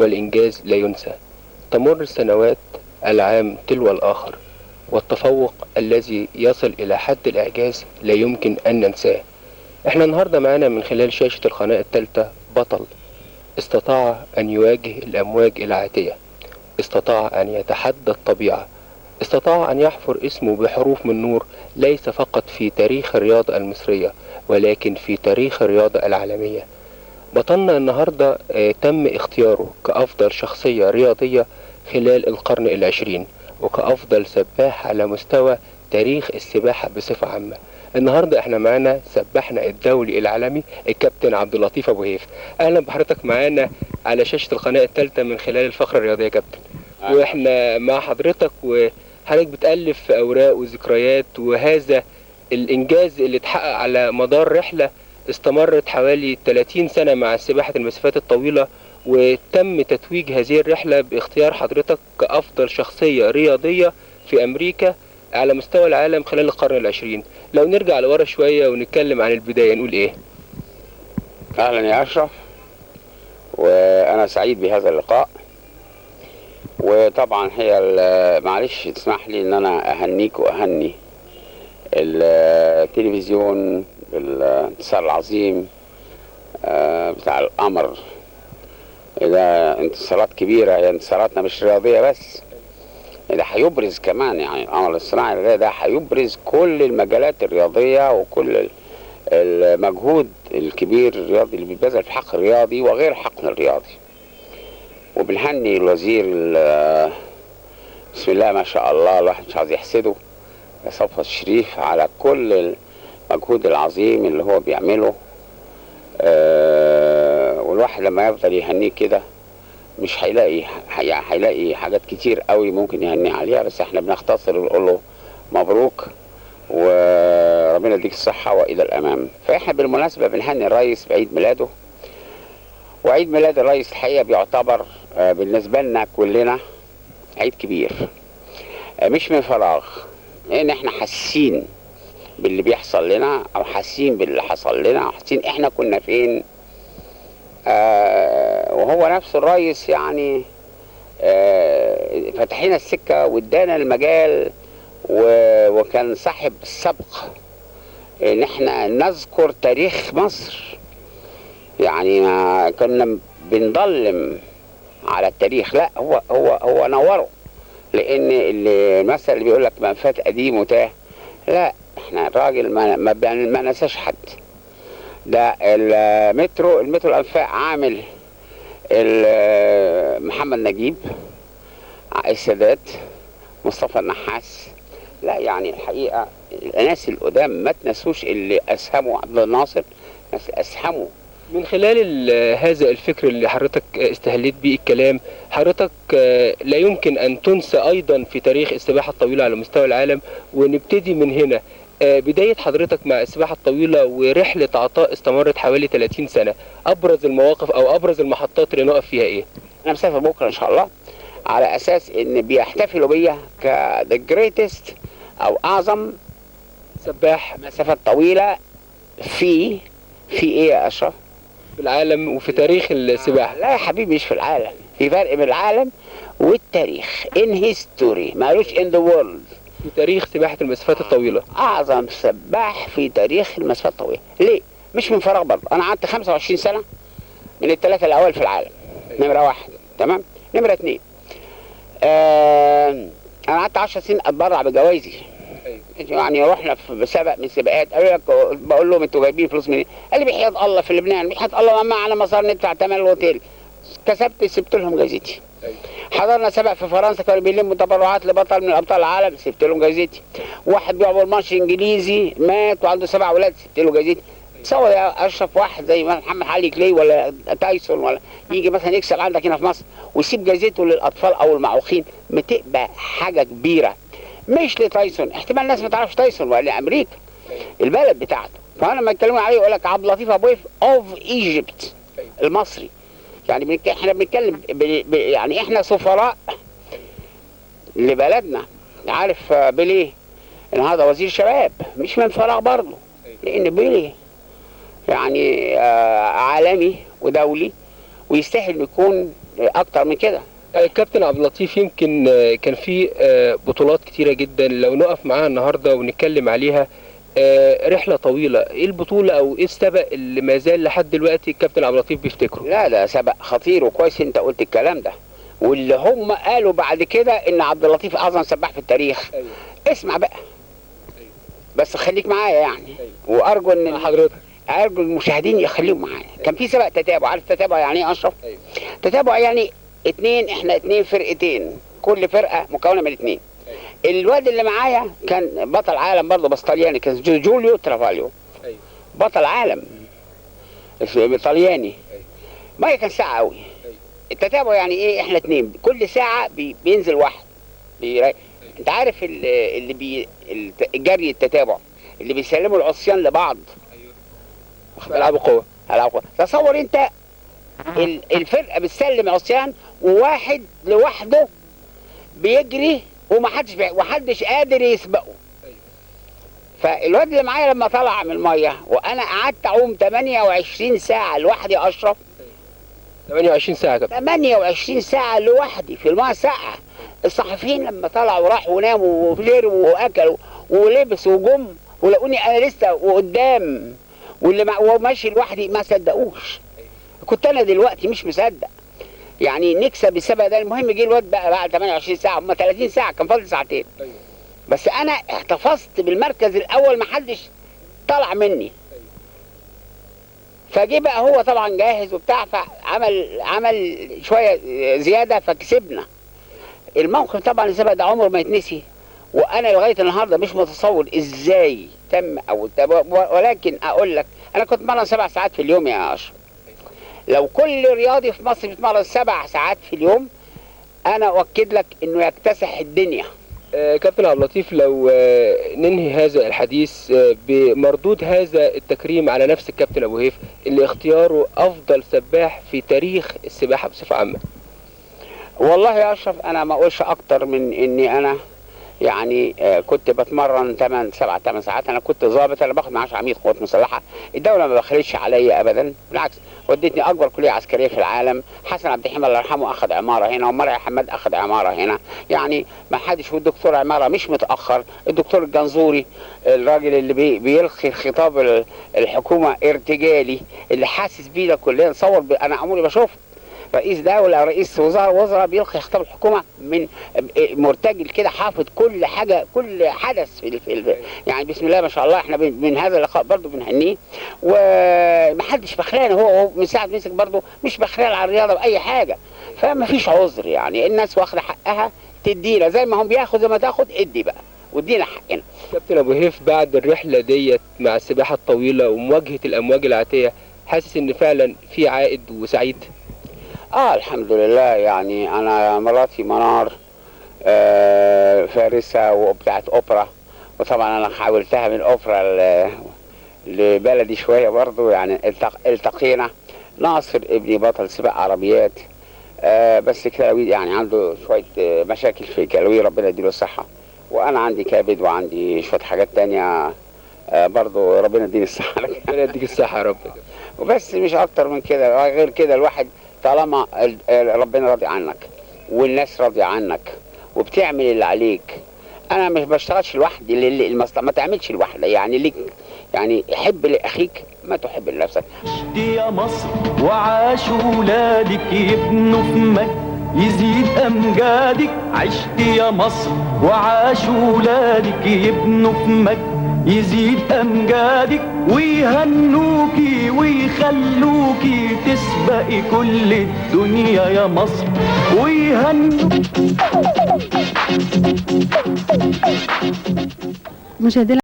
والإنجاز لا ينسى. تمر السنوات العام تلو الآخر، والتفوق الذي يصل إلى حد الإعجاز لا يمكن أن ننساه. احنا النهاردة معانا من خلال شاشة القناة الثالثة بطل استطاع أن يواجه الأمواج العاتية، استطاع أن يتحدى الطبيعة، استطاع أن يحفر اسمه بحروف من نور ليس فقط في تاريخ الرياضة المصرية ولكن في تاريخ الرياضة العالمية. بطلنا النهاردة تم اختياره كأفضل شخصية رياضية خلال القرن العشرين، وكأفضل سباح على مستوى تاريخ السباحة بصفة عامة. النهاردة احنا معانا سباحنا الدولي العالمي الكابتن عبد اللطيف أبو هيف. أهلا بحضرتك معانا على شاشة القناة الثالثة من خلال الفقرة الرياضية يا كابتن. واحنا مع حضرتك وحضرتك بتألف أوراق وذكريات، وهذا الإنجاز اللي اتحقق على مدار رحلة استمرت حوالي 30 سنة مع سباحة المسافات الطويلة، وتم تتويج هذه الرحلة باختيار حضرتك كأفضل شخصية رياضية في أمريكا على مستوى العالم خلال القرن العشرين. لو نرجع لورا شوية ونتكلم عن البداية نقول إيه؟ أهلا يا أشرف، وأنا سعيد بهذا اللقاء. وطبعا هي معلش تسمح لي إن أنا أهنيك وأهني التلفزيون بالانتصار العظيم بتاع القمر. ده انتصارات كبيرة، هي انتصاراتنا مش رياضية بس، ده هيبرز كمان، يعني القمر الصناعي ده هيبرز كل المجالات الرياضية وكل المجهود الكبير الرياضي اللي بيتبذل في الحقل الرياضي وغير الحقل الرياضي. وبنهني الوزير، بسم الله ما شاء الله، الواحد مش عايز يحسده، صفوت الشريف، على كل المجهود العظيم اللي هو بيعمله. والواحد لما يفضل يهنيه كده مش هيلاقي، هيلاقي حاجات كتير قوي ممكن يهنيه عليها، بس احنا بنختصر ونقول له مبروك وربنا يديك الصحة وإلى الأمام. فاحنا بالمناسبة بنهني الرئيس بعيد ميلاده، وعيد ميلاد الرئيس الحقيقة بيعتبر بالنسبة لنا كلنا عيد كبير، مش من فراغ، لأن احنا حاسين باللي بيحصل لنا أو حاسين باللي حصل لنا أو حاسين احنا كنا فين. وهو نفس الرئيس يعني فتح لنا السكة وادانا المجال، وكان صاحب السبق ان احنا نذكر تاريخ مصر. يعني ما كنا بنضلم على التاريخ، لا هو هو هو نوره، لان المثل اللي بيقول لك من فات قديم وتاه، لا احنا الراجل ما نساش حد. ده المترو الانفاق عامل محمد نجيب، السادات، مصطفى النحاس. لا يعني الحقيقة الناس القدام ما تنسوش اللي اسهموا، عبد الناصر، ناس اسهموا. من خلال هذا الفكر اللي حضرتك استهليت بيه الكلام، حضرتك لا يمكن أن تنسى أيضا في تاريخ السباحة الطويلة على مستوى العالم. ونبتدي من هنا، بداية حضرتك مع السباحة الطويلة ورحلة عطاء استمرت حوالي 30 سنة، أبرز المواقف أو أبرز المحطات اللي نقف فيها إيه؟ أنا مسافر بكرة إن شاء الله على أساس إن بيحتفلوا بيا ك the greatest أو أعظم سباح مسافات طويلة في إيه يا أشرف؟ في العالم وفي تاريخ السباحة. لا يا حبيبي مش في العالم، في فرق بين العالم والتاريخ. in history، ما قالوش in the world. في تاريخ سباحة المسافات الطويلة أعظم سباح في تاريخ المسافات الطويلة. ليه؟ مش من فراغ برضه، أنا قعدت 25 سنة من الثلاثة الأول في العالم، نمرة واحد، تمام؟ نمرة اتنين، أنا قعدت 10 سنين أتبرع بجوائزي. يعني رحنا في سبق من سباقات، قالوا لك، بقول لهم انتوا جايبين فلوس منين؟ قال لي بحياة الله في لبنان، بحياة الله ما معنا مصار ندفع ثمن الاوتيل. كسبت، سبت لهم جايزتي. حضرنا سبق في فرنسا كانوا بيلموا تبرعات لبطل من ابطال العالم، سبت لهم جايزتي. واحد بيعبر ماتش انجليزي مات وعنده 7 اولاد، سبت له جايزتي. تصور يا اشرف واحد زي محمد علي كلاي ولا تايسون ولا يجي مثلا يكسب عندك هنا في مصر ويسيب جايزته للاطفال او المعوقين، بتبقى حاجة كبيرة. مش لتايسون، احتمال الناس ما تعرفش تايسون ولا امريكا البلد بتاعته، فانا لما يتكلموا عليه يقول لك عبد اللطيف ابو هيف of Egypt المصري. يعني احنا بنتكلم يعني احنا سفراء لبلدنا. عارف بيليه النهارده وزير شباب، مش من فراغ برضه، لان بيليه يعني عالمي ودولي ويستاهل يكون اكتر من كده. كابتن عبد اللطيف، يمكن كان في بطولات كتيرة جدا لو نقف معاها النهارده ونتكلم عليها، رحلة طويلة. ايه البطولة او ايه السبق اللي ما زال لحد دلوقتي الكابتن عبد اللطيف بيفتكره؟ لا ده سبق خطير، وكويس انت قلت الكلام ده، واللي هم قالوا بعد كده ان عبد اللطيف اعظم سباح في التاريخ. أيوة. اسمع بقى. أيوة. بس خليك معايا يعني. أيوة. وارجو ان مع حضرتك. ارجو المشاهدين يخليهم معايا. كان في سبق تتابع، عارف تتابع يعني ايه اشرف؟ أيوة. تتابع يعني اتنين، احنا اتنين فرقتين، كل فرقه مكونة من اتنين. أيوة. الواد اللي معايا كان بطل عالم برضه، بس طلياني، كان جوليو ترافاليو. أيوة. بطل عالم طلياني. أيوة. ما كان ساعة قوي. أيوة. التتابع يعني ايه؟ احنا اتنين، كل ساعة بينزل واحد. انت عارف اللي الجري التتابع اللي بيسلموا العصيان لبعض. ايوه. العاب قوة. العاب قوة. تصور انت الفرقة بتسلم عصيان، وواحد لوحده بيجري ومحدش ومحدش قادر يسبقه. أيوة. فالواد اللي معايا لما طلع من المية، وانا قعدت اعوم 28 ساعة لوحدي اشرف. 28 ساعة كابتن. 28 ساعة لوحدي في المية ساقعه. الصحفيين لما طلعوا راحوا وناموا وشربوا واكلوا ولبسوا وجم، ولقوني انا لسه وقدام واللي وماشي لوحدي، ما صدقوش. كنت انا دلوقتي مش مصدق يعني نكسب السبق ده. المهم جه الواد بقى بعد 28 ساعة، هم 30 ساعة، كان فاضل ساعتين. أيوة. بس انا احتفظت بالمركز الاول، ما حدش طلع مني. أيوة. فجه بقى هو طبعا جاهز وبتاع، فعمل شوية زيادة فكسبنا. الموقف طبعا السبق ده عمره ما يتنسي، وانا لغاية النهارده مش متصور ازاي تم او ولكن اقول لك انا كنت اتمرن 7 ساعات في اليوم يا اشرف. لو كل رياضي في مصر بيتمرن 7 ساعات في اليوم، انا اؤكد لك انه يكتسح الدنيا. كابتن عبد اللطيف، لو ننهي هذا الحديث بمردود هذا التكريم على نفس الكابتن ابو هيف اللي اختياره افضل سباح في تاريخ السباحة بصفة عامة. والله يا اشرف انا ما اقولش اكتر من اني انا يعني كنت بتمرن 8 7 8 ساعات. انا كنت ضابط، انا باخد معاش عميد قوات مسلحة، الدولة ما بخلتش عليا ابدا، بالعكس ودتني اكبر كليه عسكرية في العالم. حسن عبد الحليم الله يرحمه اخذ عمارة هنا، ومرعي حماد اخذ عمارة هنا، يعني ما حدش. والدكتور عمارة مش متاخر، الدكتور الجنزوري الراجل اللي بيلقي خطاب الحكومة ارتجالي اللي حاسس بيه ده كلنا، نصور انا عمري ما شفت رئيس دولة رئيس وزراء بيلقي خطاب الحكومة من مرتجل كده، حافظ كل حاجة كل حدث في يعني بسم الله ما شاء الله. احنا من هذا اللقاء برضو بنهنيه، ومحدش بخلان، هو من ساعة مسك برضو مش بخلان على الرياضة بأي حاجة، فما فيش عذر يعني، الناس واخدة حقها تدينا زي ما هم بياخد، زي ما تاخد ادي بقى وادينا حقنا. كابتن أبو هيف، بعد الرحلة ديت مع السباحة الطويلة ومواجهة الأمواج العاتية، حاسس إن فعلا في عائد وسعيد؟ الحمد لله. يعني انا مراتي منار فارسة وبتاعت اوبرا، وطبعا انا حاولتها من اوبرا لبلدي شوية برضو، يعني التقينا. ناصر ابني بطل سباق عربيات، بس كلاوي يعني عنده شوية مشاكل في كلاوي، ربنا يديله الصحة. وانا عندي كبد وعندي شوية حاجات تانية، برضو ربنا يديني الصحة. ربنا يديك الصحة يا رب. وبس مش اكتر من كده. غير كده الواحد طالما ربنا راضي عنك والناس راضية عنك وبتعمل اللي عليك. انا مش بشتغلش لوحدي، ما تعملش لوحدك يعني، ليك يعني حب لاخيك ما تحب لنفسك. عشت يا مصر وعاشوا ولادك يبنوا في مجد يزيد امجادك. عشت يا مصر وعاشوا ولادك يبنوا في مجد يزيد امجادك، ويهنوكي ويخلوكي تسبقي كل الدنيا يا مصر، ويهنوكي. مشاهدينا